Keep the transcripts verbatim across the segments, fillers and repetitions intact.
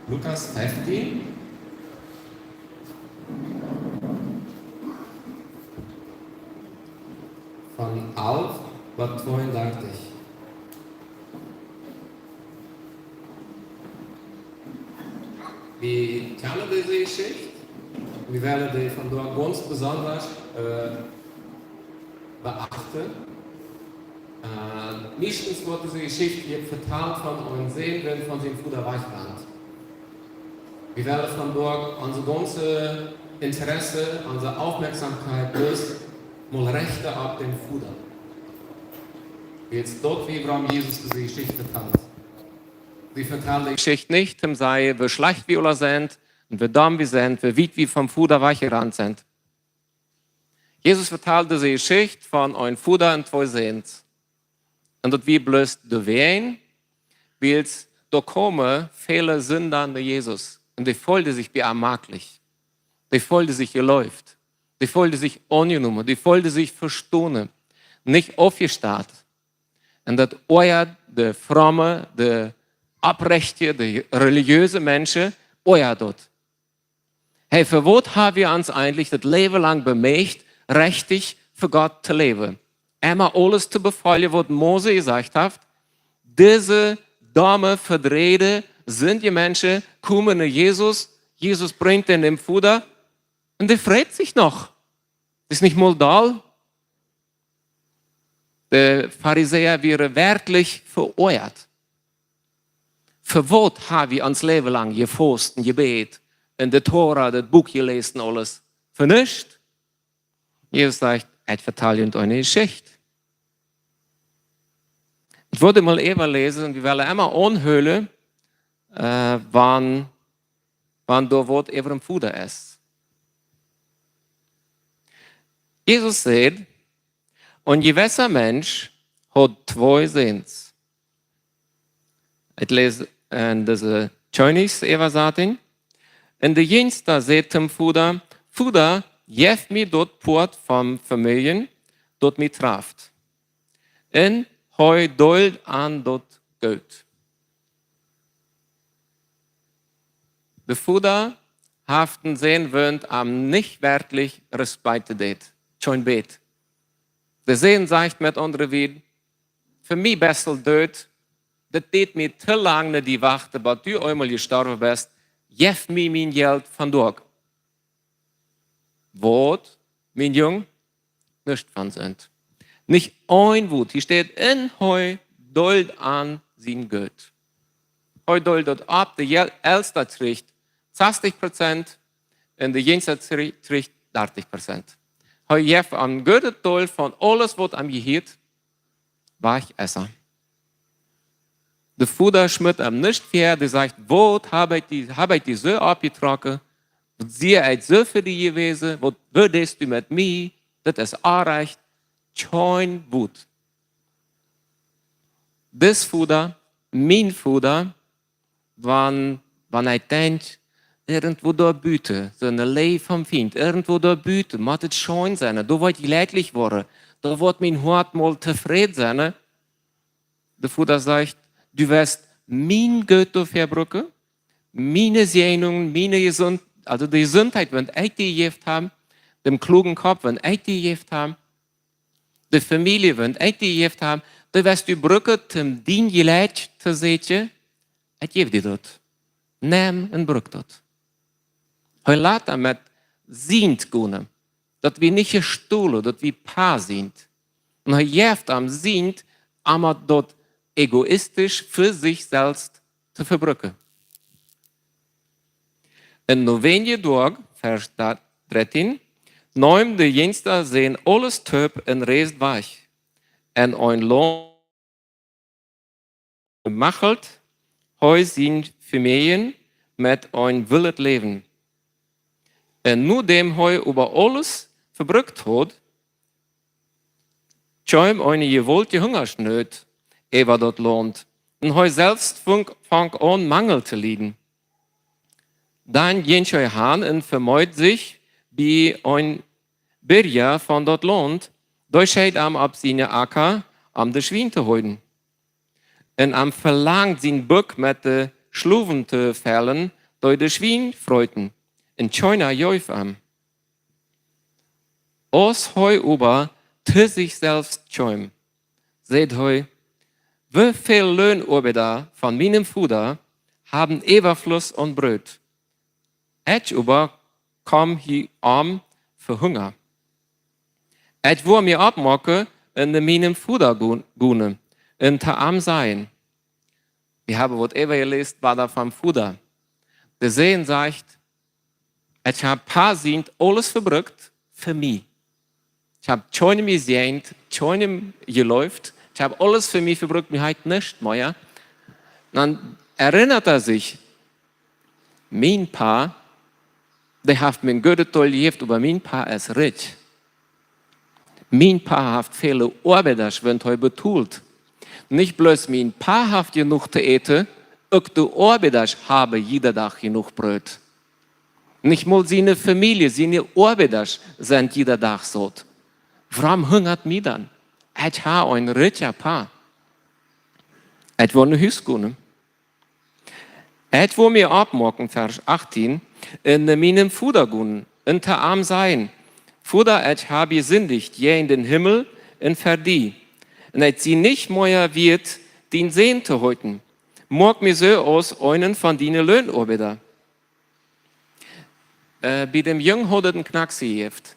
Lukas feftieen, von alf bat tweeundartich. Wie kjanen dise Jeschicht. Wie wellen dee vondoag gaunz besonda, äh, beachten. Äh, meistens woat dise Jeschicht hia vetalt von een Sän, waut von sienen Voda wajchrant. Wie wellen vondoag onse gaunze Interesse, onse Oppmoakjsomkjeit bloos mol rechten opp dän Voda. Wiels daut es wuarom Jesus dise Jeschicht vetalt. Wie vetalen dee Jeschicht nich, om to sajen, woo schlajcht wie aula sent un woo domm wie sent, woo wiet wie vom Voda wajchjerant sent. Jesus vetalt dise Jeschicht von een Voda un twee Säns. Un daut wia bloos doawäajen, wiels doa kjeemen väle Sinda no Jesus. Un dee feelden sikj bie am maklich. Dee feelden sikj jeleeft. Dee feelden sikj aunjenomen. Dee feelden sikj vestonen. Nich aufjestat. Un daut oajat de fromme, de oprechte, de relijeese Menschen, oajat daut. Hey, fa waut ha wie ons eejentlich daut Läwen lang bemeecht, rajcht fa Gott to läwen? Emma aules to befoljen, waut Mose jesajcht haft. Dise domme, vedreide, sindje Menschen komen no Jesus. Jesus brinjt an dän Voda. Un dee freit sikj noch. Es nich mol doll. De Farisäa wieren werkjlich veoajat. Fa waut ha wie ons Läwen lang jefaust un jebät un de Tora, daut Buak jeläst un aules? Fa nuscht. Jesus sajcht: "Ekj vetal junt eene Jeschicht." Ekj wull mol äwaläsen, wie wellen emma aunhoolen, äh, wan, wan doa waut äwa dän Voda es. Jesus säd: "Een jewessa Mensch haud twee Säns." Ekj läs en dise Kjennichsäwasatinj. "Un de jinjsta säd toom Voda: Voda, jeff mie daut Poat vom Vemäajen, daut mie traft." Un hee deeld an daut Goot. De Voda haft een Sän, waut am nich werkjlich respectead, kjeen bät. De Sän sajcht met aundre Wieed: "Fa mie best du doot, daut deit mie too lang no die wachten, bat du eemol jestorwen best, jeff mie mien Jelt vondoag." Waut, mien Jung? Nuscht von Sind. Nich een Wuat. Hia steit: "Un hee deeld an sien Goot." Hee deeld daut opp, de Jel-, Elsta kjricht sastich Prozent un de jinjsta kjri-, kjricht dartich Prozent. Hee jeef een goodet Deel von aules, waut am jehieet, wajch es hee. De Voda schmitt am nuscht väa, dee sajcht: "Waut hab ekj die, hab ekj die soo oppjetrocken? Waut sie ekj soo fa die jewast? Waut wudst du met mie? Daut es onrajcht." Kjeen Wuat. Dis Voda, mien Voda, wan, wan ekj denkj, irjentwua doa buten, soone Leew vom Fient, irjentwua doa buten, mott et scheen sennen, doa woa ekj jlekjlich woaren, doa woat mien Hoat mol tofräd sennen. De Voda sajcht: "Du woascht mien Goot doafäa brucken, miene Säajnungen, miene Jesunt-, aulsoo de Jesuntheit, waut ekj die jejäft hab, dän klugen Kopp, waut ekj die jejäft hab, de Famielje, waut ekj die jejäft hab, dee woascht du brucken, om dien Jlekj to sieekjen. Ekj jeef die daut. Nem un bruk daut." Hee lat am met sient gonen, daut wia nich jestolen, daut wia pa sient. Un hee jeft am sient, om daut egoistisch fa sikj selfst to vebrucken. Un no weinje Doag, Varsch drettien, neem de jinjsta Sän aules toop un reisd wajch. Un een Launt machelt hee sien Vemäajen met een willet Läwen. Un nodäm hee oba aules vebrukt haud, kjeem eene jewaultje Hungasnoot äwa daut Launt, un hee selfst funk, funk aun Mangel to lieden. Dan jinkj hee han un vemeed sikj bie een Birja von daut Launt, dee schekjt am opp sienen Acka, om de Schwien to heeden. Un am velangd, sien Buck met de Schlowen to fellen, dee de Schwien freeten, un kjeena jeef am. Aus hee oba to sikj selfst kjeem, säd hee: Woo väl Loonoabeida von mienem Voda haben Äwafluss aun Broot? Ekj oba kjeem hia om fa Hunga. Ekj woa mie oppmoaken un no mienem Voda go-, gonen un to am sajen: Wie haben waut äwajeläst, wada vom Voda. De Sän sajcht: Ekj hab Pa sient aules vebrukt fa mie. Ekj hab kjeenem jesäajent, kjeenem jeleeft. Ekj hab aules fa mie vebrukt, mie haft nuscht mea. Dan erinnert hee sikj: Mien Pa, dee haft mie een goodet Deel jejäft, oba mien Pa es rikj. Mien Pa haft väle Oabeida, wan hee betolt. Nich bloos mien Pa haft jenuach to äten, uk de Oabeida haben jieda Dach jenuach Broot. Nich mol siene Famielje, siene Oabeida sent jieda Dach saut. Wuarom hungat mie dan? Ekj hab een rikja Pa. Ekj woa no Hus gonen. Ekj woa mie oppmoaken, Varsch achtieen, un no mienem Voda gonen un to am sajen: Voda, ekj hab jesindicht jäajen dän Himmel un fa die, un ekj sie nich mea wieet, dien Sän to heeten. Moak mie soo aus eenen von diene Loonoabeida. Äh, bie däm Jung haud et een Knacks jejäft.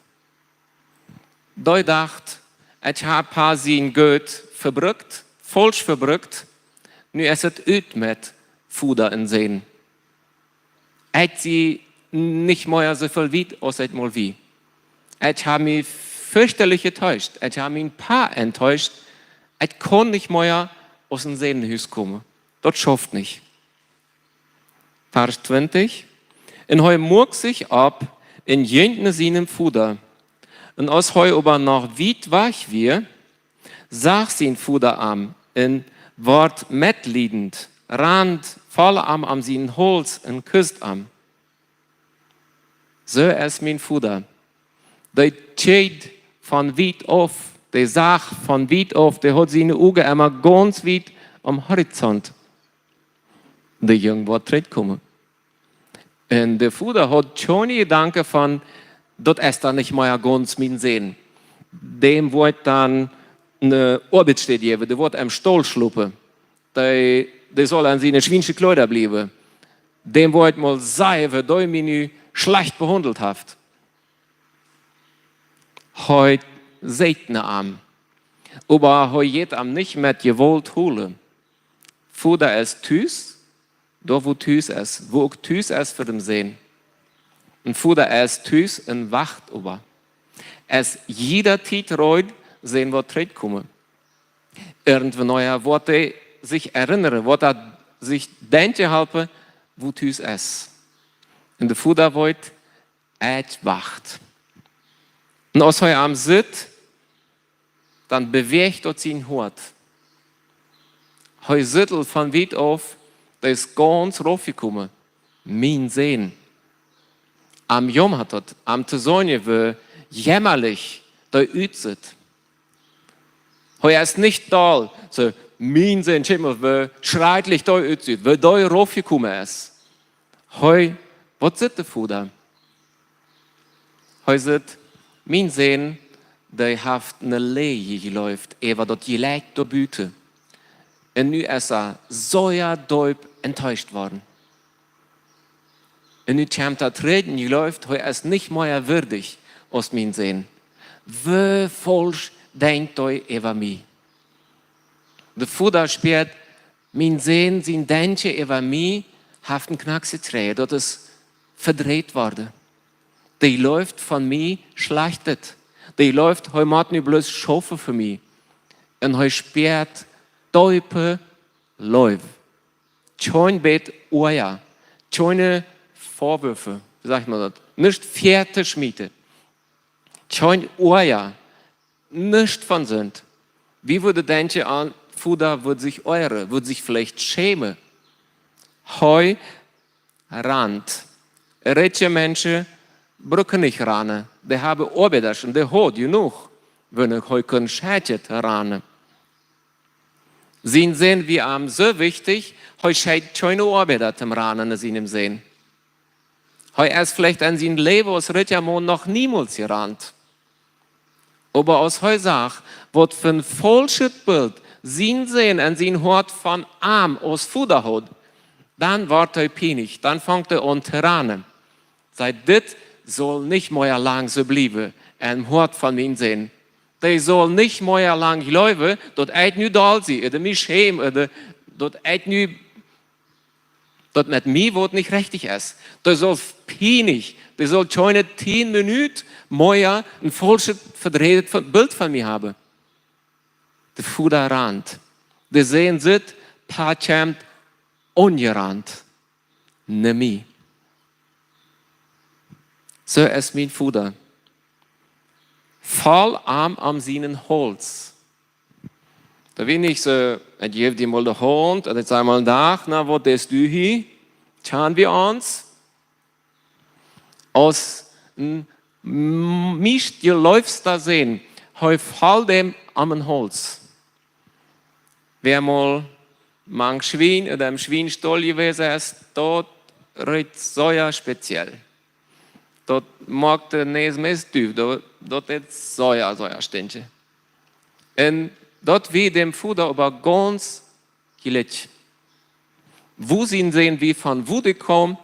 Dee docht: Ekj hab Pa sien Goot vebrukt, faulsch vebrukt. Nu es et ut met Voda un Sän. Ekj sie nich mea soo väl wieet aus ekj mol wia. Ekj hab mie ferchterlich jeteischt. Ekj hab mien Pa enteischt. Ekj kaun nich mea aus een Sän no Hus komen. Daut schauft nich. Varsch twintich. Un hee muak sikj opp un jinkj no sienem Voda. Un aus hee oba noch wiet wajch wia, sach sien Voda am un wort metliedent, rand, foll am om sienen Hauls un kust am. Soo es mien Voda. Dee kjikjt von wiet auf, dee sach von wiet auf, dee haud siene Uagen emma gaunz wiet aum Horizont. De Jung woat trigjkomen. Un de Voda haud kjeene Jedanken von: Daut es dan nich mea gaunz mien Sän. Däm woat dan eene Oabeitsstäd jäwen, dee woat em Staul schlopen. Dee, dee saul aun siene schwiensche Kjleeda bliewen. Däm woat mol sajen, woo dee mie nu schlajcht behaundelt haft. Hee säajent am. Oba hee jeit am nich met Jewault holen. Voda es tus, doa wua tus es, wua uk tus es fa däm Sän. Un Voda es tus un wacht oba. Es jieda Tiet reed, Sän woat trigjkomen. Irjentwanea woat hee sikj erinnren, woat hee sikj denkjen halpen, wua tus es. Un de Voda weet, ekj wacht. Un aus hee am sitt, dan bewäacht daut sien Hoat. Hee sitt aul von wiet auf, dee es gaunz raufjekomen. Mien Sän. Am jaumat daut, am to seenen, woo jämmalich dee utsitt. Hee es nich doll, soo: Mien Sän, kjikj mol, woo schrakjlich dee utsitt, woo dee raufjekomen es. Hee, waut sitt de Voda? Hee sitt: Mien Sän, dee haft ne Läajen jeleeft äwa daut Jlikj doa buten. Un nu es hee sea deep enteischt worden. Un nu kjemt hee trigj un jleeft, hee es nich mea wirdich aus mien Sän. Woo faulsch denkjt hee äwa mie? De Voda spieet, mien Sän sien Denkjen äwa mie haft een Knacks jekjräajen, daut es vedreit worden. Dee jleeft von mie Schlajchtet. Dee jleeft, hee mott nu bloos schaufen fa mie. Un hee spieet deepe Leew. Kjeen bät Oaja, kjeene Vorwürfe, woo sajcht maun daut? Nuscht väatoschmieten. Kjeen Oaja, nuscht von Sind. Wie wudden denkjen, een Voda wudd sikj oajren, wudd sikj veleicht schämen. Hee rant. Rikje Menschen brucken nich rannen. Dee haben Oabeida un dee hauden jenuach, wan hee kunn schekjet rannen. Sien Sän wia am soo wichtich, hee schekjt kjeene Oabeida toom rannen no sienem Sän. Hee es veleicht en sien Läwen aus rikja Maun noch niemols jerant. Oba aus hee sach, waut fa een faulschet Bilt sien Sän en sien Hoat von am aus Voda haud, dan wort hee pienich, dan funk hee aun to rannen. Säd: "Dit saul nich mea lang soo bliewen em Hoat von mien Sän. Dee saul nich mea lang jleewen, daut ekj nu doll sie, ooda mie schäm, ooda daut ekj nu, daut met mie waut nich rechtich es. Dee saul pienich, dee saul kjeene tieen Minuten mea een faulschet, vedreit Bilt von mie haben." De Voda rant. De Sän sitt, Pa kjemt aunjerant. Nä, mie. Soo es mien Voda. Faul am om sienen Hauls. Daut wia nich soo, ekj jeef die mol de Haunt, un ekj säd mol een Dach: "Na, waut deist du hia?" Kjan wie ons? Aus een m-, mie jeleefsta Sän, hee foll däm om dän Hauls. Wäa mol mank Schwien ooda em Schwienstaul jewast es, daut rikjt sea speziell. Daut moakt de Näs meist duf, daut, daut es sea, sea stinkjent. Un daut wia däm Voda oba gaunz jlikj, wua sien Sän wia, von wua dee kjeem.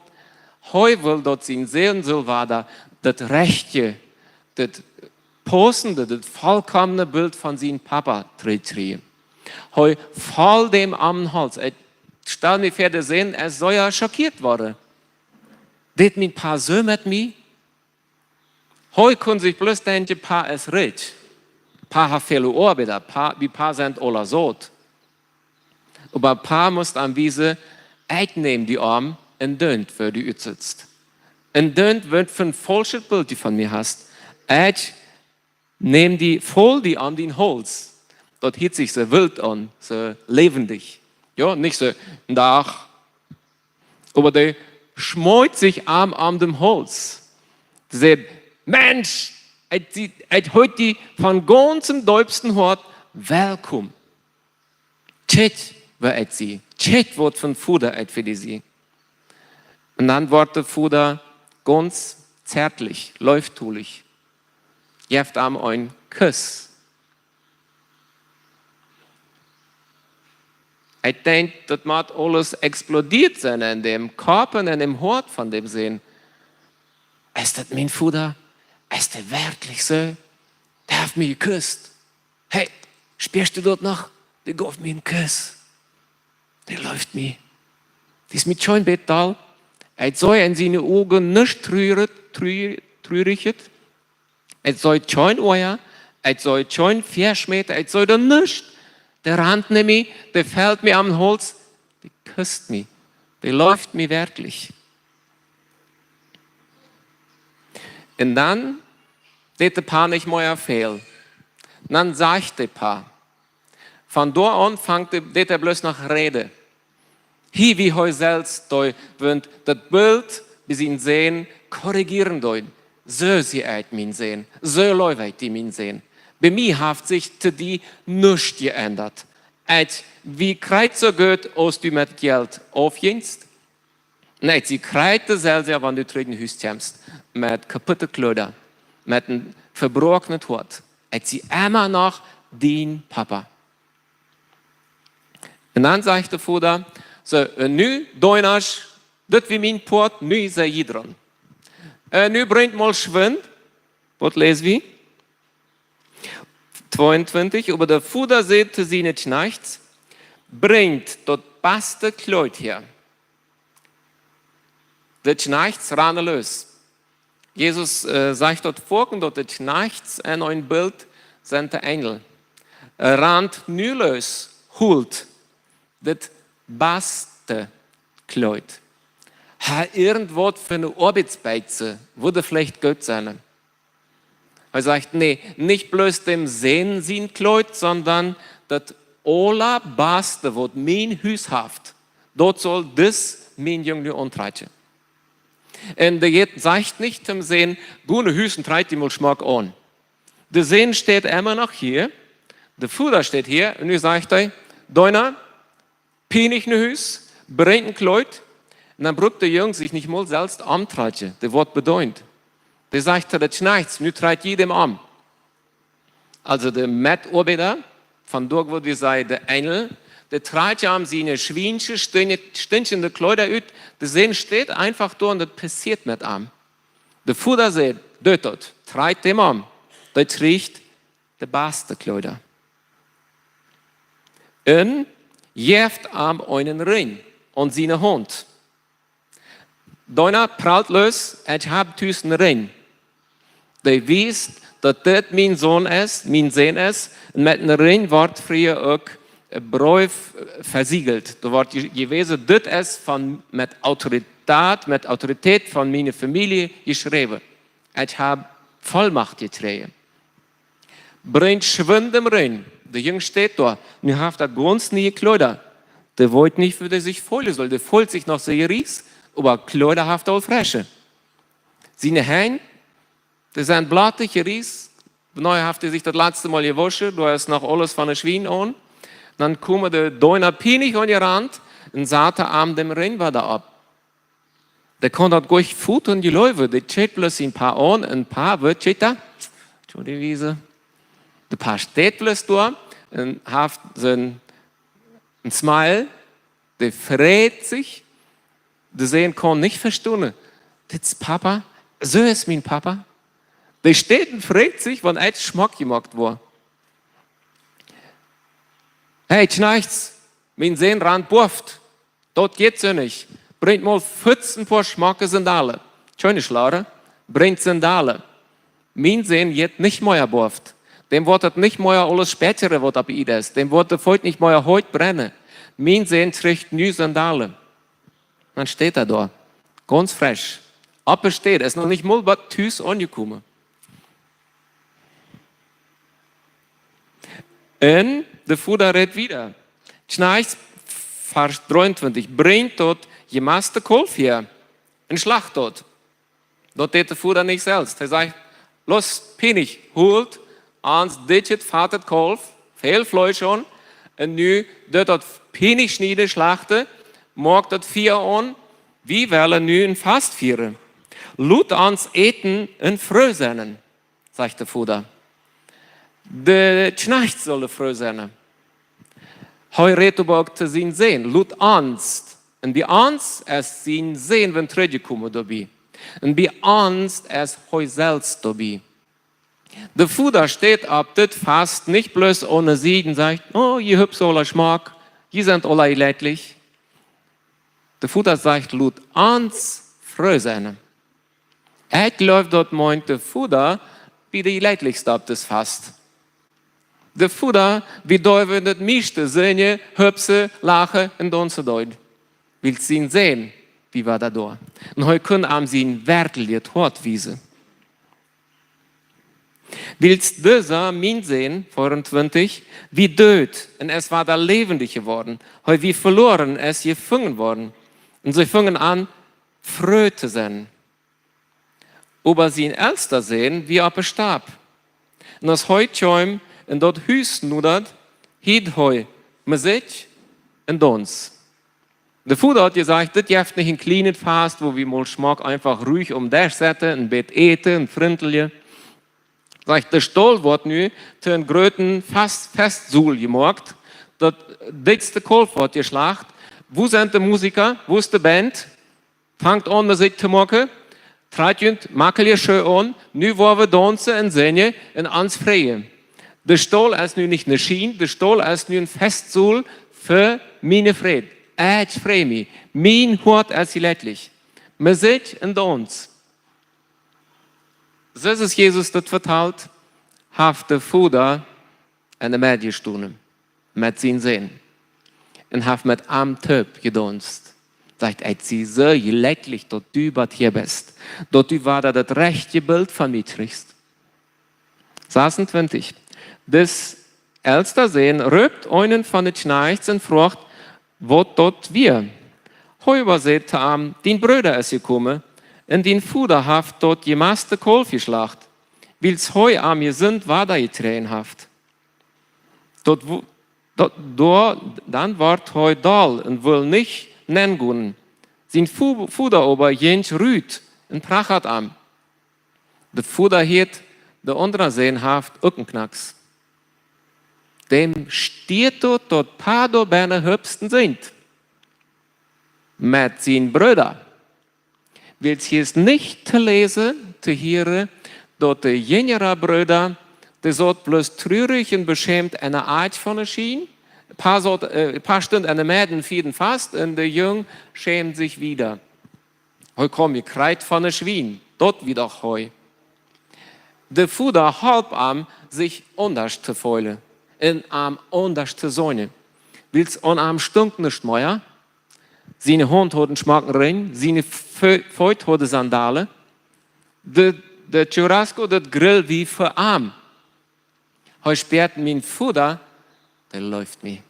Hee wull, daut sien Sän sull wada daut rajchte, daut paussende, daut vollkomne Bilt von sien Papa trigjkjrieen. Hee foll däm om dän Hauls. Ekj stal mie väa, de Sän es sea schockieet worden. Deed mien Pa soo met mie? Hee kunn sikj bloos denkjen: "Pa es rikj. Pa haft väle Oabeida. Pa, bie Pa sent aule saut." Oba Pa must am wiesen: "Ekj näm die om un doo, woo du utsitst. Un doo, waut fa een faulschet Bilt du von mie hast. Ekj näm die, foll die om dän Hauls." Daut hieet sikj soo wilt aun, soo läwendich. Jo, nich soo een Dach, oba dee schmeet sikj am om dän Hauls. Dee säd: "Mensch, ekj sie, ekj heet die von gaunzem deepsten Hoat welkom. Kjikj, woo ekj sie. Kjikj, waut fa een Voda ekj fa die sie." Un dan woat de Voda gaunz zärtlich, leeftolich, jeft am een Kuss. Ekj denkj, daut mott aules explodieet sennen en däm Kopp un en däm Hoat von däm Sän. Es daut mien Voda? Es dee werkjlich soo? Dee haft mie jekust. Hey, spieescht du daut noch? Dee jeef mie een Kuss. Dee leeft mie. Dee es mie kjeen bät doll. Ekj see en siene Uagen nuscht trurjet, tru-, trurjet. Ekj see kjeen Oaja, ekj see kjeen Väaschmäten, ekj see doa nuscht. Dee rant no mie, dee foll mie om dän Hauls, dee kust mie, dee leeft mie werkjlich. Un dan deed de Pa nich mea väl. Dan sajcht de Pa, von doa aun fangt de, deed hee bloos noch räden. Hia wia hee selfst dee, waut daut Bilt bie sien Sän korrigieren deed. Soo sie ekj, mien Sän. Soo leew ekj die, mien Sän. Bie mie haft sikj to die nuscht jeendat. Ekj wia krakjt soo goot aus du met Jelt aufjinjst. Un ekj sie krakjt daut selwje, wan du trigj no Hus kjemst. Met kaputte Kjleeda. Met een vebroaknet Hoat. Ekj sie emma noch dien Papa. Un dan sajcht de Voda: "Soo, un nu, Deenasch, daut wia mien Poat, nu sie jie draun. Un nu brinjt mol schwind." Waut läs wie? Tweeuntwintich: "Oba de Voda säd to siene Kjnajchts: Brinjt daut baste Kjleet häa." De Kjnajchts rannen loos. Jesus, äh, sajcht daut foaken, daut de Kjnajchts en een Bilt sent de Enjel. Äh, rant nu loos, holt daut baste Kjleet. Ha irjentwaut fa eene Oabeitsbeits, wudd veleicht goot sennen. Hee sajcht: "Nä, nich bloos däm Sän sien Kjleet, sonda daut aulabaste, waut mien Hus haft, daut saul dis mien Jung nu auntrakjen." Un dee sajcht nich tom Sän: "Go no Hus un trakj die mol schmock aun." De Sän steit emma noch hia, de Voda steit hia, un nu sajcht hee: "Deena, go nich no Hus, brinj een Kjleet, Un dan brukt de Jung sikj nich mol selfst omtrakjen, dee woat bedeent. Dee sajcht to de Kjnajchts: "Nu trakjt jie däm om." Aulsoo de Metoabeida, von doa wudd wie sajen de Enjel, dee trakjt am siene schwiensche, stin-, stinkjende Kjleeda ut, de Sän steit eefach doa un daut passieet met am. De Voda sajcht: "Doot daut, trakjt däm om, dee kjricht de baste Kjleeda." Un jeft am eenen Rinj aun siene Haunt. Doano pralt loos: "Ekj hab tus eenen Rinj, dee wiest, daut dit mien Sän es, mien Sän es." Un met een Rinj woat frieha uk een Breef vesiegelt. Doa woat je-, jewäsen: "Dit es von, met Autoritäet, met Autoritäet von miene Famielje jeschräwen. Ekj hab Vollmacht jekjräajen." Brinjt schwind dän Rinj. De Jung steit doa. Nu haft hee gaunz niee Kjleeda. Dee weet nich, woo dee sikj feelen saul. Dee feelt sikj noch sea jeriest, oba Kjleeda haft hee aul fresche. Siene Henj, dee sent blottich jeriest. Nä, haft hee sikj daut latste Mol jewoscht, doa es noch aules von de Schwien aun. Dan kjeemen de Deena pienich aunjerant un saten am dän Rinj wada opp. Dee kunn daut goanich foten jleewen. Dee kjikjt bloos een poa aun, een poa Wieed kjikjt hee. Tjo, dee Wiese. Dee poa steit bloos doa un haft soon, een Smile. Dee freit sikj. De Sän kaun nich vestonen: "Dit es Papa? Soo es mien Papa?" Dee steit un freit sikj, wan et schmock jemoakt woat. "Hey, Kjnajchts, mien Sän rant boft. Daut jeit soo nich. Brinjt mol fuaz een poa schmocke Sandalen." Kjeene schlare, brinjt Sandalen. Mien Sän jeit nich mea boft. Däm woat daut nich mea aules spetjre, waut opp Ieed es. Däm woat de Feet nich mea heet brennen. Mien Sän kjricht nu Sandalen. Dan steit hee doa. Gaunz fresch. Oppe Städ. Es noch nich mol bat tus aunjekomen. Un de Voda rät wieda. Kjnajchts, Varsch dreeuntwintich: "Brinjt daut jemaste Kaulf hia un schlacht daut." Daut deit de Voda nich selfst. Hee sajcht: "Los, pienich, holt ons dit fetet Kaulf, väl Fleesch aun, un nu doot daut pienich schnieden, schlachten, moakt daut Fia aun, wie wellen nu een Fast fieren. Lot ons äten un froo sennen", sajcht de Voda. De Kjnajchts sellen froo sennen. Hee rät oba uk to sienen Sän: "Lot ons." Un bie ons es sien Sän, wan trigj jekomen, doabie. Un bie ons es hee selfst doabie. De Voda steit opp dit Fast nich bloos aun de Sied un sajcht: "Oh, jie hübsche aula schmock, jie sent aula jlekjlich." De Voda sajcht: "Lot ons froo sennen." Ekj jleew, daut meent de Voda, bie de jlekjlichste opp dit Fast. De Voda, bie dee wie daut mieeschte sinjen, hübschen, lachen un daunzen doonen. Wiels sien Sän, dee wia doa. Un hee kunn am sien werkjlichet Hoat wiesen. Wiels disa, mien Sän, veeauntwintich, wia doot un es wada läwendich jeworden. Hee wia veloaren un es jefungen worden. Un see fungen aun, froo to sennen. Oba sien elsta Sän wia oppe Stap. Un aus hee kjeem un daut Hus nodad, hilt hee Musikj un daunst. De Voda haud jesajcht: "Dit jeft nich een kjlienet Fast, wua wie mol schmock eefach ruich om Desch setten un bät äten un frintlich." Sajcht: "De Staul woat nu to een grooten Fast-, Fastsaul jemoakt. Daut dikjste Kaulf woat jeschlacht. Wua sent de Musika? Wua es de Band? Fangt aun, Musikj to moaken. Trakjt junt makkelje Schoo aun. Nu woa wie daunzen un sinjen un ons freien. De Staul es nu nich ne Schien, de Staul es nu een Fastsaul fa miene Freid. Ekj frei mie. Mien Hoat es jlekjlich." Musikj un Daunz. Soo aus Jesus daut vetalt, haft de Voda enne Medd jestonen met sienen Sän un haft met am toop jedaunzt. Sajcht: "Ekj sie soo jlekjlich, daut du bat hia best, daut du wada daut rajchte Bilt von mie kjrichst." Sasuntwintich. Dis elsta Sän roopt eenen von de Kjnajchts un froagt, waut daut wia. Hee oba säd to am: "Dien Brooda es jekomen, un dien Voda haft daut jemaste Kaulf jeschlacht, wiels hee am jesunt wada jekjräajen haft." Daut wo-, daut, doa, dan wort hee doll un wull nich nengonen. Sien Fu- Voda oba jinkj rut un prachad am. De Voda hieet, de aundra Sän haft uk een Knacks. Däm stieet daut, daut Pa doa bennen hupst un sinjt met sien Brooda. Wiels hia es nich to läsen, to hieren, daut de jinjra Brooda, dee saut bloos trurich un beschämt aun de Akj von de Schien. Pa saut, äh, Pa stunt aun de Medd un fieed fast un de Jung schämd sikj wieda. Hee kjeem jekjreit von de Schwien, daut wia doch hee. De Voda holp am, sikj aundasch to feelen un am aundasch to seenen. Wiels aun am stunk nuscht mea. Siene Haunt haud een schmocken Rinj, siene Fe- Feet hauden Sandalen. De, de churrasco, daut Grill wia fa am. Hee spieet, mien Voda, dee leeft mie.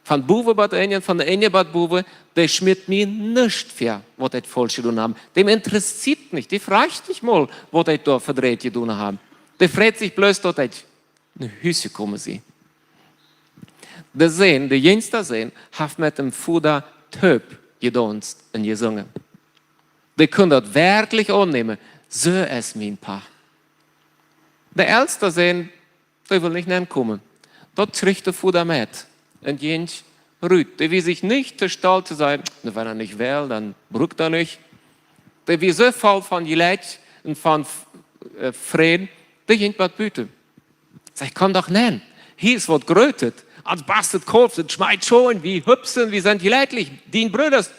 Von bowen bat unjen, von de Enj bat bowen, dee schmitt mie nuscht väa, waut ekj faulsch jedonen hab. Däm interessieet nich, dee fruacht nich mol, waut ekj doa vedreit jedonen hab. Dee freit sikj bloos, daut ekj no Hus jekomen sie. De Sän, de jinjsta Sän, haft met däm Voda toop jedaunst un jesungen. Dee kunn daut werkjlich aunnämen, soo es mien Pa. De elsta Sän, dee wull nich nenkomen. Daut kjrieech de Voda met un jinkj rut. Dee wia sikj nich to stolt to sajen: „Na, wan hee nich well, dan bruck hee nich.“ Dee wia soo voll von Jlekj un von, äh, Fräd, dee jinkj bat buten. Sajcht: „Komm doch nen, hia es waut Grootet. Ons bastet Kalf, daut schmakjt scheen, wie hupsen, wie sent jlekjlich. Dien Brooda es“,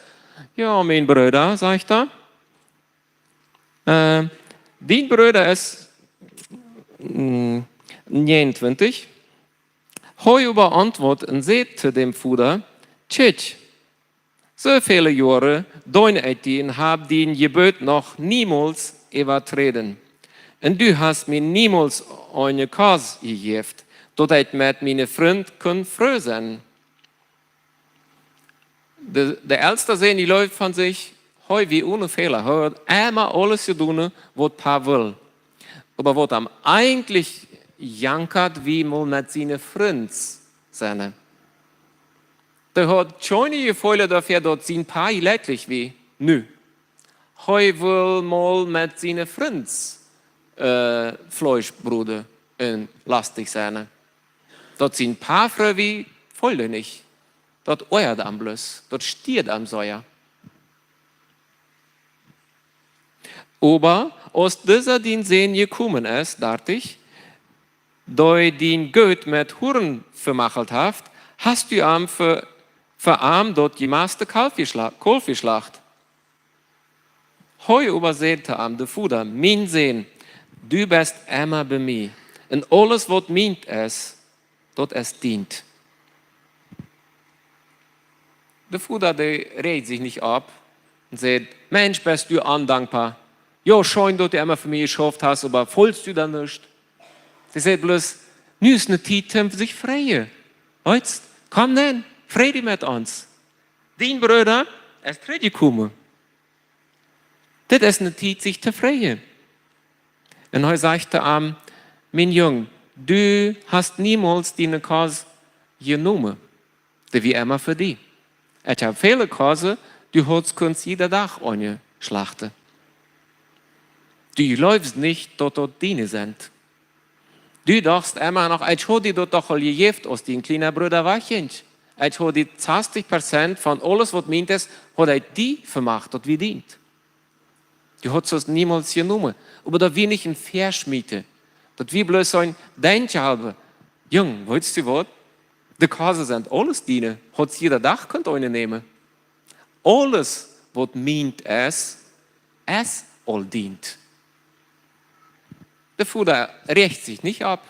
„Jo, mien Brooda“, sajcht hee. Äh, „dien Brooda es“, mm, neeguntwintich. Hee oba auntwuat un säd to däm Voda: „Kjikj, soo väle Joaren deen ekj die un hab dien Jebott noch niemols äwaträden. Un du hast mie niemols eene Kos jejäft, daut ekj met miene Frind kunn froo sennen.“ De, de elsta Sän, dee leeft von sikj, hee wia one Fäla. Hee haud emma aules jedonen, waut Pa wull. Oba waut am eejentlich jankad, wia mol met siene Frind sennen. Dee haud kjeene Jefeelen doafäa, daut sien Pa jlekjlich wia. Nu, hee wull mol met siene Frind, äh, Fleesch broden un lostich sennen. Daut sien Pa froo wia, feeld hee nich. Daut oajad am bloos, daut stieed am sea. Oba aus disa dien Sän jekomen es, dartich, dee dien Goot met Huren vemachelt haft, hast du am fa, fa am daut jemaste Kalf jeschla-, Kalf jeschlacht. Hee oba säd to am, de Voda: „Mien Sän, du best emma bie mie, un aules, waut mient es, daut es dient.“ De Voda, dee räajt sikj nich opp un sajcht: „Mensch, best du ondankboa. Jo, scheen, daut du emma fa mie jeschauft hast, oba feelst du dan nuscht?“ Dee sajcht bloos: „Nu es ne Tiet, om sikj freien. Weetst, komm nen, frei die met ons. Dien Brooda es trigjjekomen. Dit es ne Tiet, sikj to freien.“ Un hee sajcht to am: „Mien Jung, du hast niemols diene Kos jenomen. Dee wia emma fa die. Ekj hab väle Kosen, du haudst kunt jieda Dach eene schlachten. Du jleefst nich, daut daut diene sent. Du dochst emma noch, ekj haud die daut doch aul jejäft, aus dien kjliena Brooda wajchjinkj. Ekj haud die sastich Prozent von aules, waut mient es, haud ekj die vemacht, daut wia dient. Du haudst daut niemols jenomen.“ Oba daut wia nich een Väaschmieten. Daut wia bloos een Denkjen haben: „Jung, weetst du waut? De Kosen sent aules diene. Haudst jieda Dach kunt eene nämen. Aules, waut mient es, es aul dient.“ De Voda räajt sikj nich opp.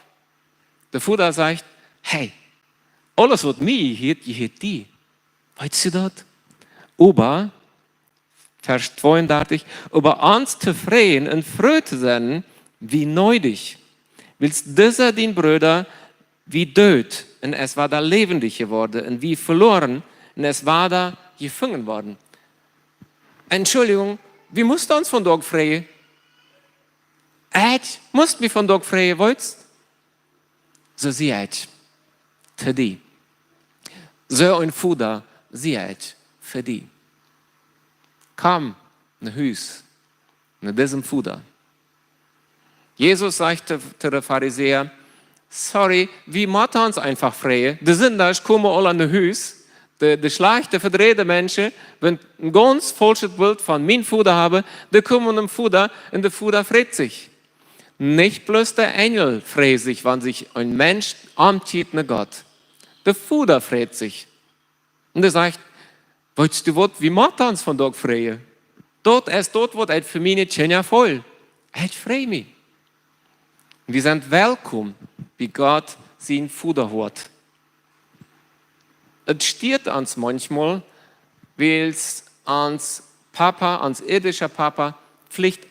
De Voda sajcht: „Hey, aules, waut mie jehieet, jehieet die. Weetst du daut?“ Oba, Varsch tweeundartich: „Oba ons to freien un froo to sennen, wia needich, wiels disa dien Brooda wia doot un es wada läwendich jeworden, un wia veloaren un es wada jefungen worden.“ Entschuldigung, wie musten ons vondoag freien? Ekj must mie vondoag freien, weetst? Soo sie ekj to die. Soo een Voda sie ekj fa die. Komm no Hus, no disen Voda. Jesus säd to, to de Farisäa: "Sorry, wie motten ons eefach freien. De Sindasch komen aula no Hus. De, de schlajchte, vedräjde Menschen, waut een gaunz faulschet Bilt von mienen Voda haben, dee komen nom Voda un de Voda freit sikj." Nich bloos de Enjel freien sikj, wan sikj een Mensch omkjieet no Gott. De Voda freit sikj. Un hee sajcht: "Weetst du waut, wie motten ons vondoag freien. Daut es daut, waut ekj fa miene Kjinja well. Ekj frei mie." Wie sent welkom bie Gott sien Vodahoat. Et stieet ons maunchmol, wiels ons Papa, ons irdischa Papa, veleicht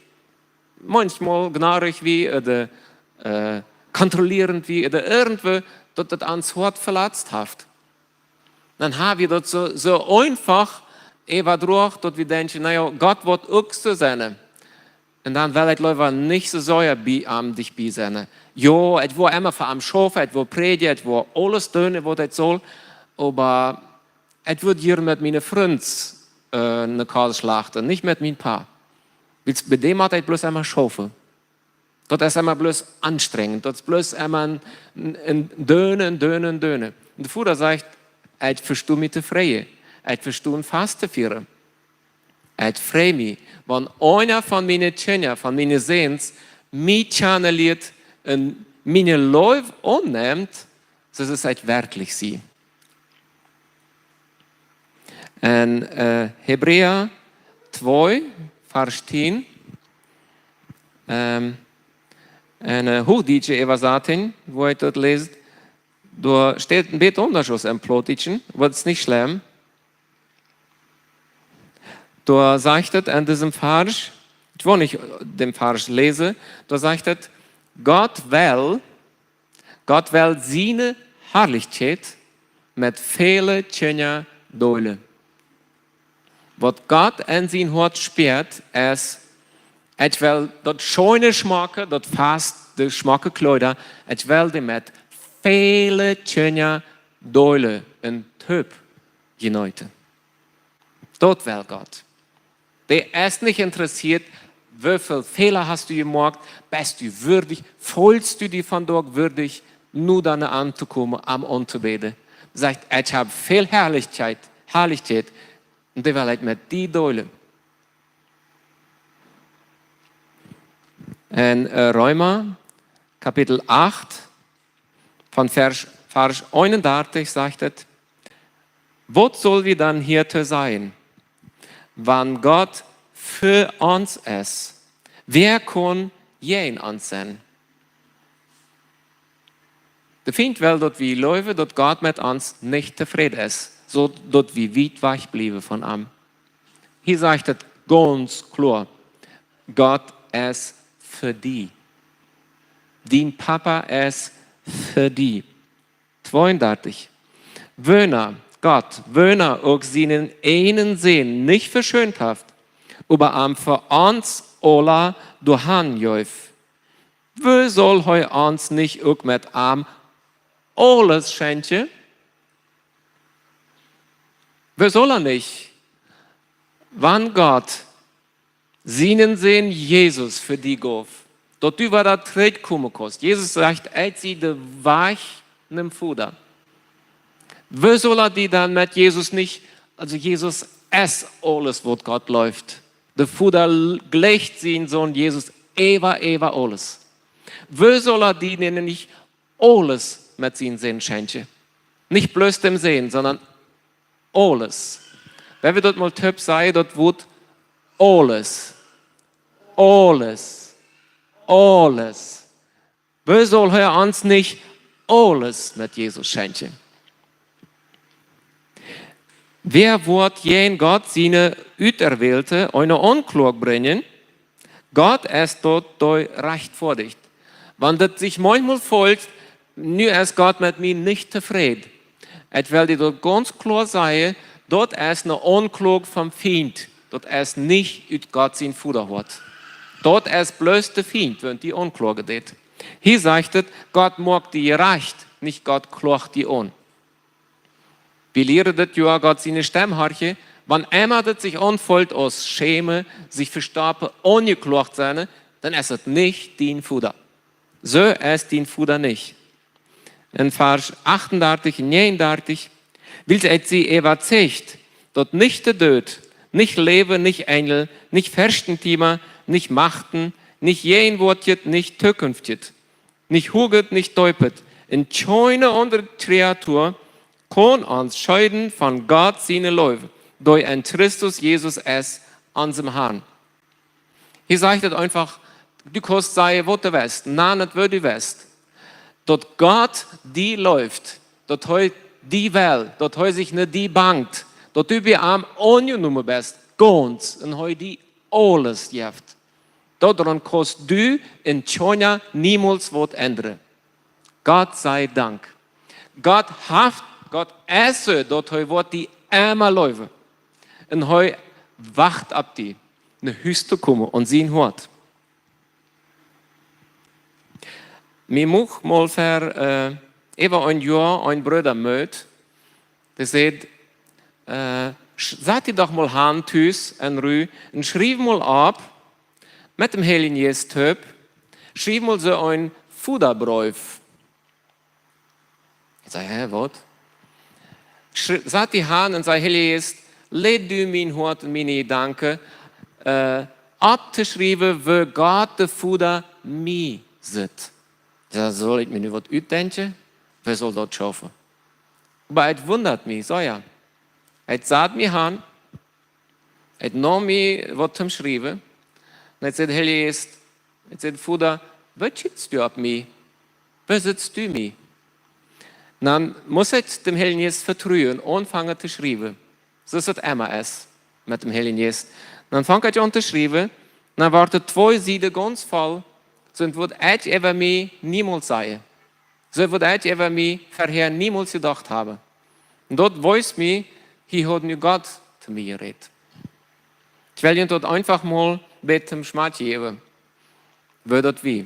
maunchmol jnoadich wia, ooda, äh, kontrollierend wia, ooda irjentwoo, daut et ons Hoat veletzt haft. Dan ha wie daut soo, soo eefach äwadroagen, daut wie denkjen: "Na jo, Gott woat uk soo sennen." Un dan well ekj leewa nich soo sea bie am dicht bie sennen. Jo, ekj woa emma fa am schaufen, ekj woa prädjen, ekj woa aules doonen, waut ekj saul. Oba ekj wudd hia met miene Frind, äh, eene Kaus schlachten, nich met mienen Pa. Wiels bie däm mott ekj bloos emma schaufen. Daut es emma bloos aunstrenjent. Daut es bloos emma een, een, een doonen, doonen, doonen. Un de Voda sajcht: "Ekj vesto mie to freien. Ekj vesto een Fast to fieren. Ekj frei mie, wan eena von miene Kjinja, von miene Säns, mie kjanen lieet un miene Leew aunnemt, soo aus ekj werkjlich sie." En, äh, Hebräa twee, Varsch tieen, ähm, eene, äh, huachdietsche Äwasatunk, woo ekj daut läs, doa steit een bät aundasch aus em Plautdietschen, oba daut es nich schlemm. Doa sajcht et en disen Varsch, ekj well nich dän Varsch läsen, doa sajcht et: "Gott well, Gott well siene Harlichkjeit met väle Kjinja deelen." Waut Gott en sien Hoat spieet, es: "Ekj well daut scheene schmocke, daut Fast, de schmocke Kjleeda, ekj well dee met väle Kjinja deelen un toop jeneeten." Daut well Gott. Dee es nich interessieet, woo väl Fäla hast du jemoakt, best du wieedich, feelst du die vondoag wieedich, nu dan auntokomen, am auntoobäden. Sajcht: "Ekj hab väl Harlichkjeit, Harlichkjeit, un dee well ekj met die deelen." En, äh, Reema, Kapitel acht, von Varsch, Varsch eenundartich sajcht et: "Waut sell wie dan hia to sajen? Wan Gott fa ons es, wäa kaun jäajen ons sennen?" De Fient well, daut wie jleewen, daut Gott met ons nich tofräd es, soo daut wie wiet wajch bliewen von am. Hia sajcht et gaunz kloa: Gott es fa die. Dien Papa es fa die. Tweeundartich. Woona Gott, woona uk sienen eenen Sän nich veschämt haft, oba am fa ons aula doahan jeef, woo saul hee ons nich uk met am aules schenkjen? Woo saul hee nich, wan Gott sienen Sän Jesus fa die jeef, daut du wada trigjkomen kaust? Jesus sajcht: "Ekj sie de Wajch nom Voda." Woo saul hee die dan met Jesus nich, aulsoo Jesus es aules, waut Gott jeft. De Voda l-, jleicht sienen Sän Jesus äwa, äwa aules. Woo saul hee die dan nich aules met sienen Sän schenkjen? Nich bloos dän Sän, sonda aules. Wan wie daut mol toop sajen, daut Wuat aules. Aules. Aules. Woo saul hee ons nich aules met Jesus schenkjen? Wäa woat jäajen Gott siene Uterwählte eene Aunkloag brinjen? Gott es daut, dee rajchtfoadicht. Wan daut sikj maunchmol felt, nu es Gott met mie nich tofräd, ekj well die daut gaunz kloa sajen: daut es eene Aunkloag vom Fient. Daut es nich ut Gott sien Vodahoat. Daut es bloos de Fient, waut die aunkloagen deit. Hia sajcht et: Gott moakt die jerajcht, nich Gott kloagt die aun. Wie lieren dit Joa Gott siene Stemm horchen, Wan emma daut sikj aunfeelt aus schämen, sikj vestoppen, aunjekloagt sennen, dan es daut nich dien Voda. Soo es dien Voda nich. En Varsch achtundartich un näajenundartich: Wiels ekj sie äwazeicht, daut nich de Doot, nich Läwen, nich Enjel, nich Ferschtentiema, nich Machten, nich Jäajenwoatjet, nich Tookunftjet, nich Huaget, nich Deepet, un kjeene aundre Kreatua kaun ons scheeden von Gott siene Leew, dee en Christus Jesus es, onsem Harn. Hia sajcht et eenfach, du kaust sajen, waut du west, nanen et, woo du west, daut Gott die leeft, daut hee die well, daut hee sikj no die bangt, daut du bie am aunjenomen best, gaunz, un hee die aules jeft. Doaraun kaust du un kjeena niemols waut endren. Gott sie Dank. Gott haft, Gott es soo, daut hee woat die emma leewen. Un hee wacht opp die, no Hus to komen, aun sien Hoat. Mie muak mol ver, äh, äwa een Joa een Brooda Moot. Dee säd, äh, sch-, sat die doch mol han tus en Ru un schriew mol opp, met däm Heiljen Jeist toop, schriew mol soo een Vodabreef. Ekj säd: "Hä, waut?" Schri-, sat die han un säd: "Heilja Jeist, leid du mien Hoat un miene Jedanken, äh, opptoschriewen, woo Gott de Voda mie sitt." Ekj säd: "Saul ekj mie nu waut utdenkjen? Woo saul daut schaufen?" Oba et wundat mie, soo jo. Et sat mie han, et neem mie waut toom Schriewen. Un et säd: "Heilja Jeist", et säd: "Voda, woo kjikjst du opp mie? Woo sitst du mie?" Dan must ekj däm Heiljen Jeist vetruen, aunfangen to schriewen. Soo aus et emma es met däm Heiljen Jeist. Dan fang ekj aun to schriewen, dan woaren twee Sieden gaunz voll, sent waut ekj äwa mie niemols säd. Soo waut ekj äwa mie verhäa niemols jedocht hab. Un daut wiest mie, hia haud nu Gott to mie jerät. Ekj well junt daut eenfach mol bie toom Schmack jäwen, woo daut wia.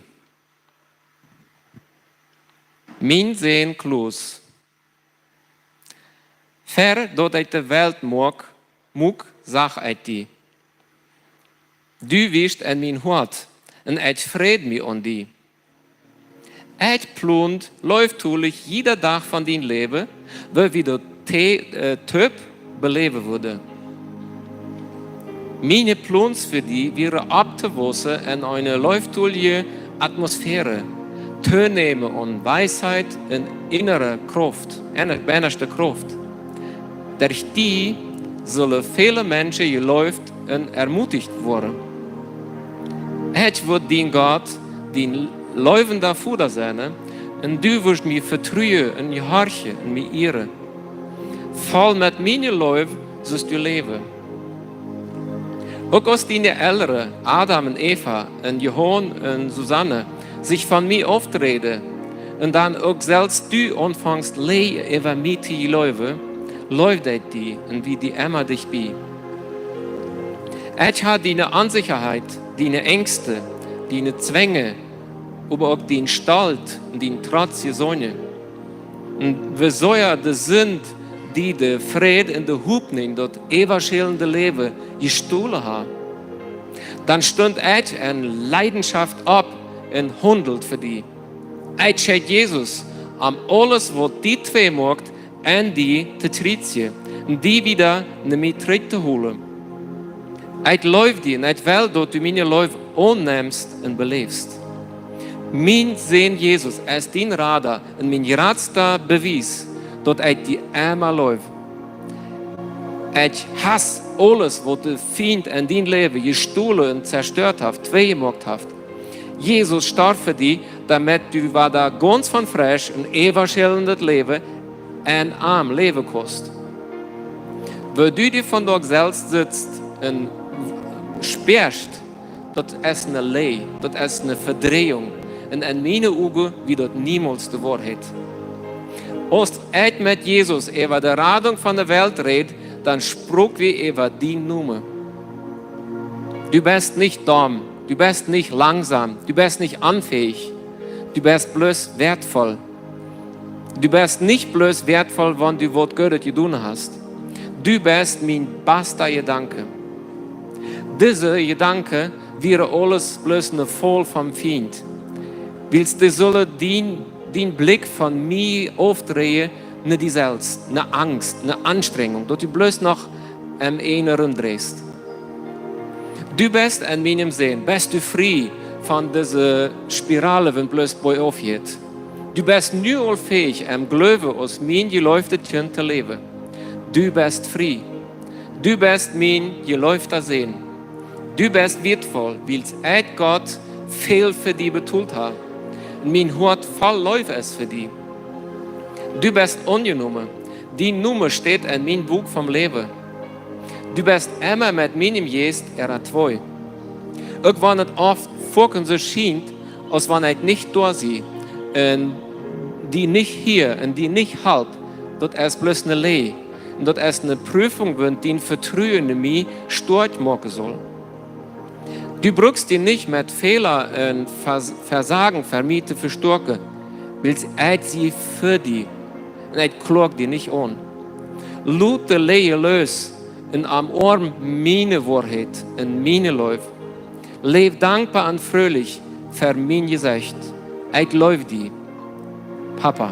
Mien Sän Klaus, ver daut ekj de Welt muak, muak, sach ekj die. Du wiescht en mien Hoat, un ekj freid mie aun die. Ekj plond leeftolich jieda Dach von dien Läwen, woo wie daut te-, äh, toop beläwen wudden. Miene Plons fa die wieren opptowaussen en eene leeftolje Atmosphäre, toonämen aun Weisheit un innere Krauft, inne-, innerschte Krauft. Derch die sullen väle Menschen jeleeft un ermutigt woaren. Ekj woa dien Gott, dien leewenda Voda sennen, un du woascht mie vetruen un jehorchen un mie ieren. Voll met miene Leew sust du läwen. Uk aus diene Elren, Adam un Eva un Johan un Susanne, sikj von mie aufdreiden, un dan uk selfst du aunfongst Läajen äwa mie to jleewen, leewd ekj die un wia die emma dicht bie. Ekj hab diene Onsechaheit, diene Angst, diene Zwänge, oba uk dien Stolt un dien Trotz jeseenen. Un woo sea de Sind die de Fräd un de Hopninj, daut ewaschelende Läwen jestolen haud, dan stunt ekj en Leidenschaft opp un haundeld fa die. Ekj schick Jesus, om aules waut die twee moakt, en die to kjrieen un die wada no mie trigj to holen. Ekj leew die un ekj well, daut du miene Leew aunnemst un beläfst. Mien Sän Jesus es dien Rada un mien jratsta Bewies, daut ekj die emma leew. Ekj hauss aules, waut de Fient en dien Läwen jestolen un zerstört haft, tweejemoakt haft. Jesus storf fa die, doamet du wada gaunz von fresch un ewaschellendet Läwen en am läwen kaust. Woo du die vondoag selfst sitst un spieescht, daut es eene Läaj, daut es eene Vedreiunk. Un en miene Uagen wia daut niemols de Woarheit. Aus ekj met Jesus äwa de Radunk von de Welt räd, dan sproak wie äwa dienen Nomen. Du best nich domm, du best nich langsom, du best nich onfäich, du best bloos wertvoll. Du best nich bloos wertvoll, wan du waut Goodet jedonen hast. Du best mien basta Jedanke. Dise Jedanke wieren aules bloos ne Faul vom Fient, wiels dee sullen dien, dien Blikj von mie aufdreien, no die selfst, ne Angst, ne Anstrenjunk, daut du bloos noch em Enjsten rundrieejst. Du best en mienem Senn, best du frie von dise Spirale, waut bloos boajauf jeit. Du best nu aul fäich, em Gloowen aus mien jeleeftet Kjint to läwen. Du best frie. Du best mien jeleefta Senn. Du best wieetvoll, wiels ekj, Gott, väl fa die betolt hab. Un mien Hoat voll Leew es fa die. Du best aunjenomen. Dien Nomen steit en mien Buak vom Läwen. Du best emma met mienem Jeist äwa twee. Uk wan et oft foaken soo schient, aus wan ekj nich doa sie, un die nich hia, un die nich halp, daut es bloos ne Läaj. Un daut es ne Prüfunk, waut dien Vetruen en mie stoakj moaken saul. Du brukst die nich met Fäla un Vers-, Vesagen fa mie to vestoaken, wiels ekj sie fa die un ekj kloag die nich aun. Lot de Läaj loos un omoarm miene Woarheit un miene Leew. Läw dankboa un fröhlich ver mien Jesecht. Ekj leew die, Papa.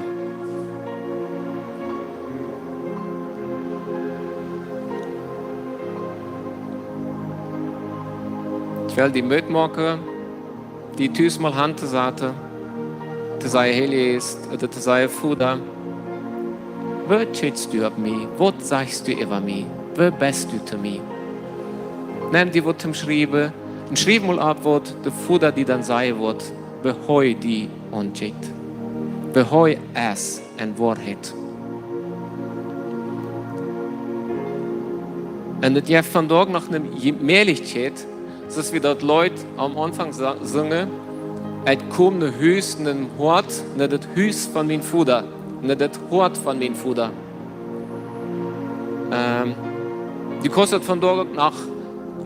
Ekj well die Moot moaken, die tus mol han to saten, to sajen, Heilja Jeist, ooda to sajen, Voda, woo kjikjst du opp mie? Waut sajchst du äwa mie? Woo best du to mie? Nem die waut toom Schriewen un schriew mol opp, waut de Voda die dan sajen woat, woo hee die aunkjikjt, woo hee es en Woarheit. Un et jeft vondoag noch ne Je-, Mäajlichkjeit, soo aus wie daut Leet aum Aunfank sa-, sungen, ekj kom no Hus, no Hoat, no daut Hus von mien Voda, no daut Hoat von mien Voda. Ähm, du kaust daut vondoag uk noch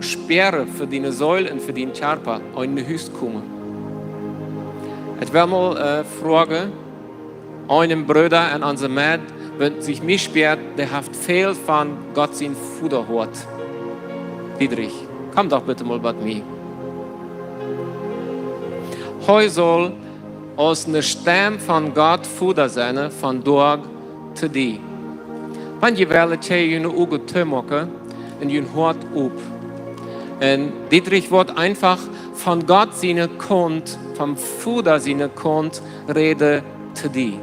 spieren fa diene Seel un fa dien Kjarpa, en een Hus komen. Ekj well mol, äh, froagen, eenen Brooda en onse Medd, wan sikj mie spiat, dee haft väl von Gott sien Voda jehoat. Dietrich, komm doch bitte mol bie mie. Hee saul aus ne Stemm von Gott Voda sennen, vondoag to die. Wan jie wellen, kjenn jie june Uagen toomoaken un jun Hoat op. Un Dietrich woat eenfach von Gott siene Kaunt, vom Voda siene Kaunt räden to die.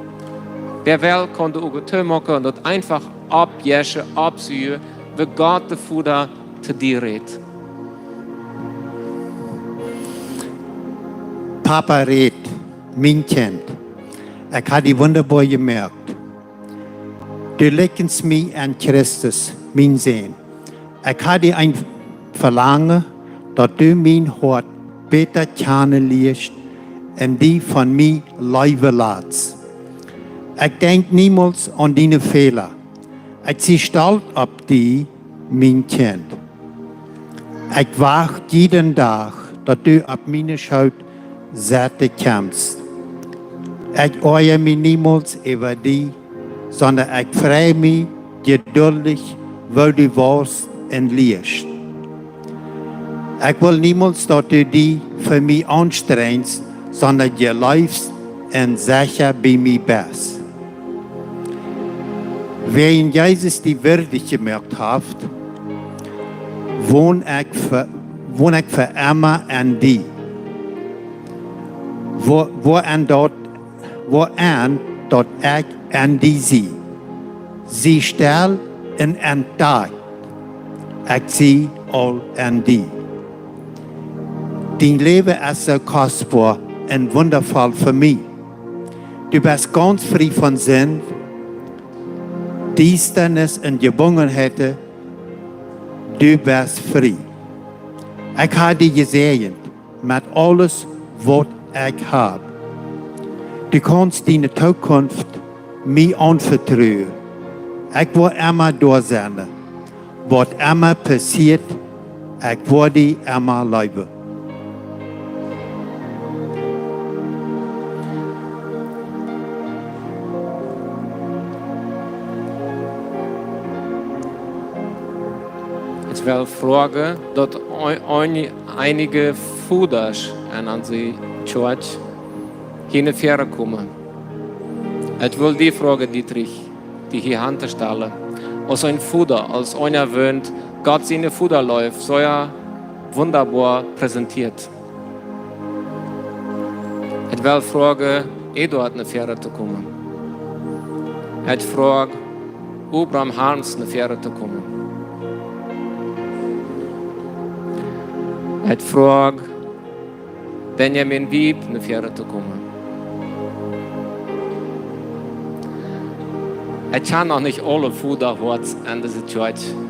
Wäa well, kaun de Uagen toomoaken un daut eenfach oppjeschen, oppsieekjen, woo Gott de Voda to die rät. Papa rät, mien Kjint, ekj hab die wundaboa jemoakt. Du likjst mie aun Christus, mien Sän. Ekj hab een Velangen, daut du mien Hoat bäta kjanen lieescht un die von mie leewen latst. Ekj denkj niemols aun diene Fäla. Ekj sie stolt opp die, mien Kjint. Ekj wacht jieden Dach, daut du opp miene Schoot sitten kjemst. Ekj oaja mie niemols äwa die, sonda ekj frei mie jeduldich, woo du wausst un lieescht. Ekj well niemols, daut du die fa mie aunstrenjst, sonda jeleefst un secha bie mie best. Wäajen Jesus die wirdich jemoakt haft, won ekj fa, won ekj fa emma en die. Woo, woo en daut, woo en daut ekj en die sie. Sie stell un entdakj, ekj sie aul en die. Dien Läwen es soo kostboa un wundavoll fa mie. Du best gaunz frie von Sind, Diestanis un Jebungenheiten. Du best frie. Ekj hab die jesäajent met aules, waut ekj hab. Du kaust diene Tookunft mie aunvetruen. Ekj woa emma doa sennen. Waut emma passieet, ekj woa die emma leewen. Well froagen, daut ei-, eenje-, eenje Vodasch en onse Kjoakj hia no väaren komen. Ekj well die froagen, Dietrich, die hia han to stalen. Aus een Voda, aus eena, waut Gott siene Vodaleew soo wundaboa präsentieet. Ekj well froagen, Eduard no väaren to komen. Ekj froag Abraham Harms no väaren to komen. Ekj froag Benjamin Wieb no väaren to komen. Ekj kjan noch nich aule Vodahoaten en dise Kjoakj.